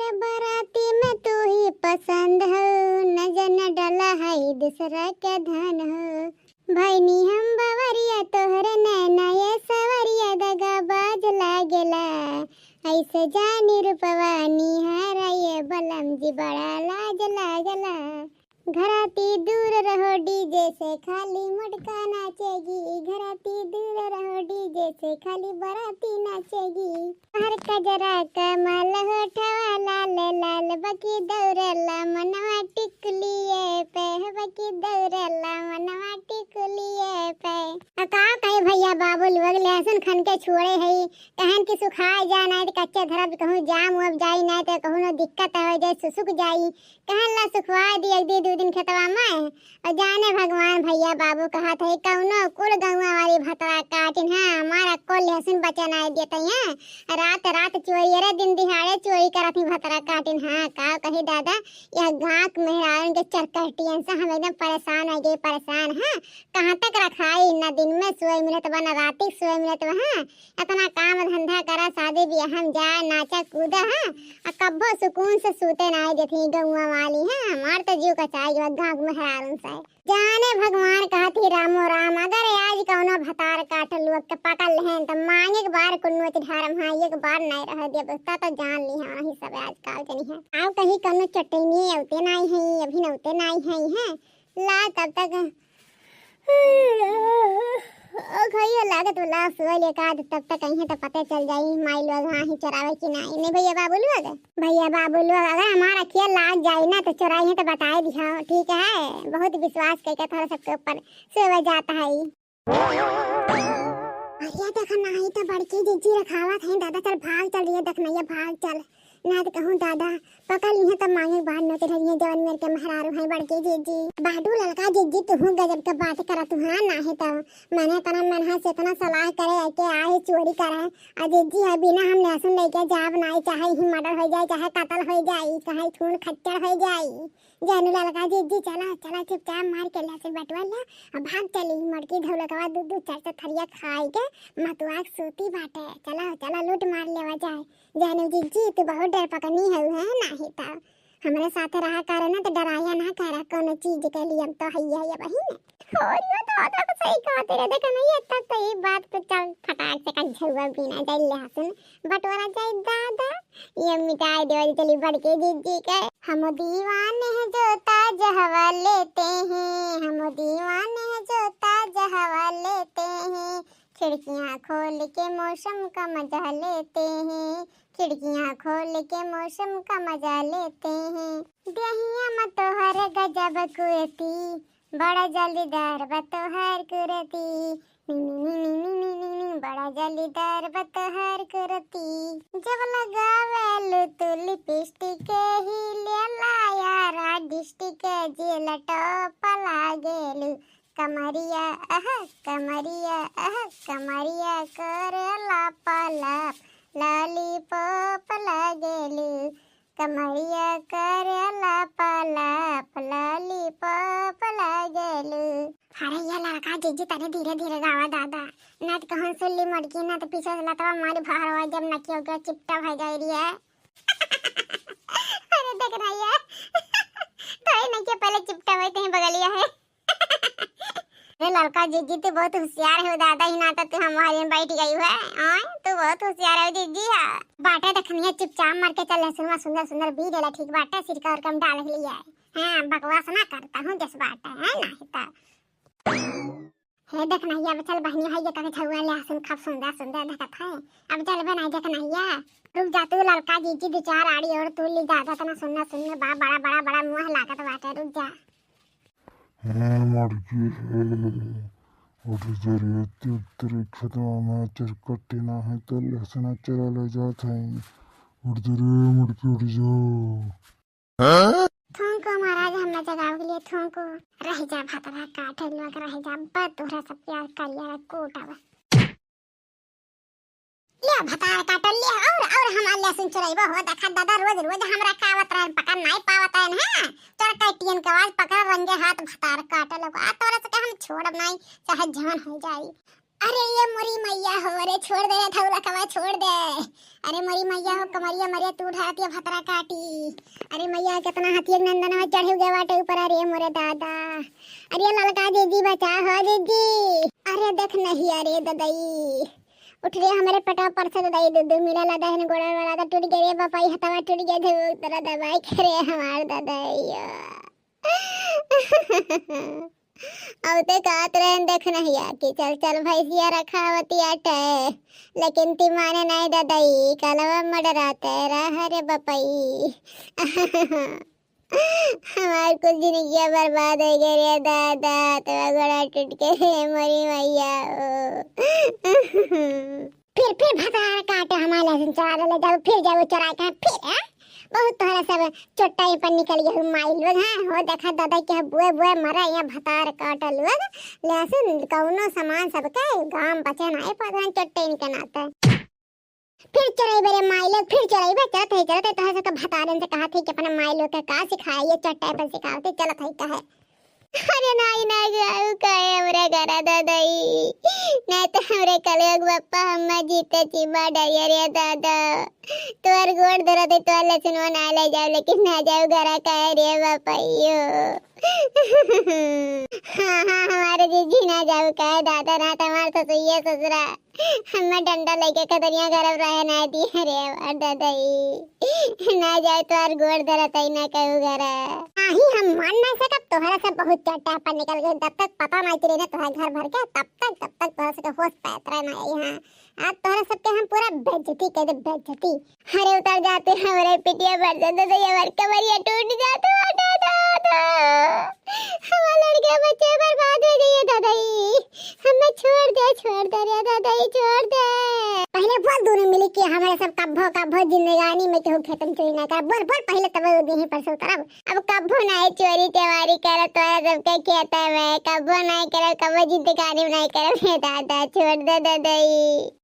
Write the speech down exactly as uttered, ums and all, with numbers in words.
त बराती में तू ही पसंद हो, नजर न डाला है दूसरा के धन हो। भैनी हम बवरिया तोहरे नैना ये सवरिया दगाबाज लागेला। ऐसे जानी रूपवा निहारा ये बलम जी बड़ा लाज लागेला। घराती दूर रहो डीजे से खाली मोटका नाचेगी। घराती दूर रहो डीजे से खाली बराती नाचेगी। हर कजरा कमल होठवा लाल लाल बकी दौड़ला मनवा टिकुलिए पे, बकी दौड़ला मनवा टिकुलिए पे। आ का कही भैया बाबू लोग लहसुन खन के छोड़े है, कहन कि सुखा जा, नाहीं त कच्चे धरब कहूँ जाम उब जाई, नाहीं त कहूँ न दिक्कत हो जाए, सुसुक जाई। कहन ला सुखवा दी एक दिन दू दिन खेतवा में। और जाने भगवान भैया बाबू कहत है, कौनो कुल गौवा वाली भतरा काटिन है, हमारा कुल लहसुन बचे नाहीं देते हैं। रात रात चोरी, अरे दिन दिहाड़े चोरी करत ही भतरा काटिन। हाँ, का कही दादा, यह गाँव के मेहरारून के चरकटियन से हम एकदम परेशान हो गए, परेशान। हाँ, कहाँ तक रखाई, न दिन में सोए मिलत बा, न राती सोए मिलत बा। हाँ, इतना काम धंधा करा, शादी बियाह में जाए, नाचा कूदा, हाँ, आ कब्बो सुकून से सूते नाई देती गौवा वाली, हाँ, हमार तो जीव कचाई गवा गाँव के मेहरारून से। जाने भगवान कहत ही रामो राम, अगर आज कौनो भतार काट लुअक के पकड़ लेहें, त मांगे के बार कुन्नोच ढारम, हाँ, एक बार नाई रह दिया, बुझता तो जान ली, हाँ, ही सब आजकल जनी है। आओ कहीं कौनो चटनी औते नाई है, अभी नौते नाई है, हैं? ला तब तक ओ घइया लागत बा, ला सोए ले का, तब तक कहीं तो पता चल जाई, माई लोग हाँ ही चरावे कि नाई। नहीं भैया बाबू लोग, भैया बाबू लोग, अगर हमारा अखिया लाग जाई ना तो चोराई है तो बताए दिहा, ठीक है? बहुत विश्वास करके थोड़ा सबके ऊपर सोवे जाता है। अरे देखा नाई तो बड़की जीजी रखावत है, दादा चल भाग चल रही है, देख नैया भाग चल। ना तो कहूँ दादा, पकड़ लिहे तब मांगे के बार नोच धरिहे, जवन मेर के मेहरारू है बड़की जीजी। बाडू ललका जीजी, तुहू गजब के बात करत हूँ, हाँ, नाहीं तो मने तना मनहा से इतना सलाह करे, के आए चोरी करे, आ जीजी है बिना हम लहसुन लेके जाब नाई, चाहे ही मर्डर हो जाए, चाहे कत्ल हो जाए, चाहे खून खच्चड़ हो जाए। जानू ललका जीजी, चला, चला, चुपचाप मार के लहसुन बटवा ला, अब भाग चली, मड़की धौलकवा दू दू चार चार थरिया खाई के मतुआ के सूती बाटे, चला, चला, लूट मार लेवा जाए। जानू जीजी, तू बहुत डरपकनी हऊ है, नाहीं त हमरे साथे रहा करे ना, तो डराया ना करा कोनो चीज के लिए, हम तो हइया, हइया बहिन। और यो दादा को सही कहते रहे, देख नहीं, तब तो ये बात पे चल फटाक से कल झुआ बीना जाए, लहसुन बटोरा जाए दादा, ये मिटाई देवा जी चली बड़के जीजी के। हम दीवाने हैं जो ताज हवा लेते हैं, हम दीवाने हैं जो ताज हवा लेते हैं, खिड़कियाँ खोल के मौसम का मजा लेते हैं, खिड़कियाँ खोल के मौसम का मजा लेते हैं। दहिया में तोहर गजब कुर्ती, बड़ा जालीदार बा तोहर कुर्ती। नी, नी, नी, नी, नी, नी, नी, नी, बड़ा जालीदार बा तोहर कुर्ती। जब लगावेलू तू लिपस्टिक, हिलेला यारा डिस्ट्रिक्ट, जिला टॉप लागेलू। कमरिया अह, कमरिया अह, कमरिया करे लापालाप, लॉलीपॉप लागेलू। कमरिया करे लापालाप, लॉलीपॉप लागेलू। अरे ये लड़का जीजी तनी धीरे धीरे गावा दादा, ना तो कहूँ सुन ली मड़की, ना तो पीछे से लतवा मारी भार हो, जब नकियो के चिपटा भर जाए रही है। अरे देख ना ये, तो ही नकिया पहले चिपटा हुई, कहीं बगलिया है। अरे ललका जीजी, तू बहुत होशियार है दादा, ही ना तो तू हम वहाँ बैठ गई है। आय, तू बहुत होशियार है जीजी। हाँ, बाटे देखनिया, चुपचाप मार के चल, लहसुनवा सुंदर सुंदर बीज लेला, ठीक बाटे, सिरका और कम डाल लिया है। हाँ, बकवास ना करता हूँ, जस बाटे है ना है तो। हे देख नहीं, अब चल बहनी, है ये कहे झुआ लहसुन खूब सुंदर सुंदर देखत है। अब चल बना देख नहीं, रुक जा तू ललका जीजी, दो चार आड़ी और तू ली, ज्यादा तो ना सुनना, सुनने बा बड़ा बड़ा बड़ा मुँह लागत बाटे, रुक जा। हाँ, मड़की, उठ जा रे, तेरे, तेरे खेतवा में चरकट्टी ना है, तो लहसुन चरा ले जात है। उठ जा रे, मड़की, उठ जा। थूको महाराज, हम न जगावे के लिए थूको। रह जा भतरा काटे लोग, रह जा, बस तोहरा सब प्यार करिया कोट अब। ले भतार काटल ले, और, और हमार लहसुन चुरैबो हो, देखा दादा, रोज, रोज हमरा का आवत रहन, पकड़ नाई पावत रहन, हाँ? चोर कैटियन के आवाज पकड़ रंगे हाथ भतार काटल, आ तोरे से के हम छोड़ब नाई, चाहे जवन हो जाई। अरे ये मोरी मैया हो, अरे छोड़ दे रे थौला कवा, छोड़ दे। अरे मोरी मैया हो, कमरिया मरिया तू उठातिया भतरा काटी। अरे मैया, केतना हथिया नंदनवा चढ़े गए बाटे ऊपर। अरे मोरे दादा, अरे ललका जीजी बचा हो जीजी। अरे देख नहीं, अरे ददई उठ रे, हमरे पेटवा पर से ददई दू दू मिला लदा है गोड़ा वाला तो टूट गए रे बापाई, हथवा टूट गया थे तेरा दवाई करे हमार ददई। अब ते कहत रहन देख नहीं कि चल चल भैंसिया रखावती आटे, लेकिन ती माने नहीं ददई, कलवा मडराते रह रे बपई। हमार कुल जिंदगिया बर्बाद हो गए रे दादा, तो गोड़ा टूट के रे मोरी मैया ओ। फिर फिर भतार काटे हमार लहसुन चोरा ले जाओ, फिर जाओ चोरा के फिर, हैं? बहुत तोहरा सब चोट्टाई पर निकल गए हो माई लोग, हैं? हो देखा दादा के बुए बुए मरा यहाँ भतार काटे लोग, लहसुन कौनो सामान सबके गाम बचे ना है, प्रधान चोट्टाई के नाते। फिर चोराई बरे माई लोग, फिर चोराई बे, चलत है, चलत है, तोहरा सबके भतारन से कहा थे कि अपने माई लोग के का सिखाए, ये चोट्टाई पर सिखावते चलत है कहे। अरे नाई ना जाऊ काहे हमरा घरा ददई, नहीं तो हमरे कलयुग बप्पा हम्मा जीते चिबा डरिया रे दादा। तोर गोड़ धरत है, तोर लहसुनवा ना ले जाओ, लेकिन ना जाओ घरा काहे रे बपइयो। हाँ हाँ, हमारे जीजी ना जाओ काहे दादा, ना तो हमार ससुइया ससुरा हम्मे डंडा लेके कदरिया गरब रहे ना दी। अरे हमार ददई, ना जाए तोहार गोड़ धरत है ना कहू घरा। नाही, हम मान ना सकब, तोहरा सब बहुत चट्टा पर निकल गए। जब तक पता ना चले ना तोहरा घर भर के, तब तक, तब तक तोहरा सबके होश पैतरा ना आई। हाँ, आज तोहरा सबके हम पूरा बेइज्जती कर दे, बेइज्जती। अरे उतर जाते हमरे पिटिया पर से ददई, हमार कमरिया टूट जाते, हटा दो, दो। हमार लड़के बच्चे बर्बाद हो गए ददई। हमें छोड़ दे, छोड़ दे रे ददई, छोड़ दे। पहले बोल दोनों मिली कि हमारे सब कब्बो, कब्बो जिंदगानी में केहू खेतन चोरी ना कर। बोल, बोल पहले, तब वो देही पर से उतरब। अब कब्बो नाई चोरी चमारी करब तोरा सबके खेते में। कब्बो नाई करब, कब्बो जिंदगानी में नाई करब रे दादा, छोड़ दे ददई।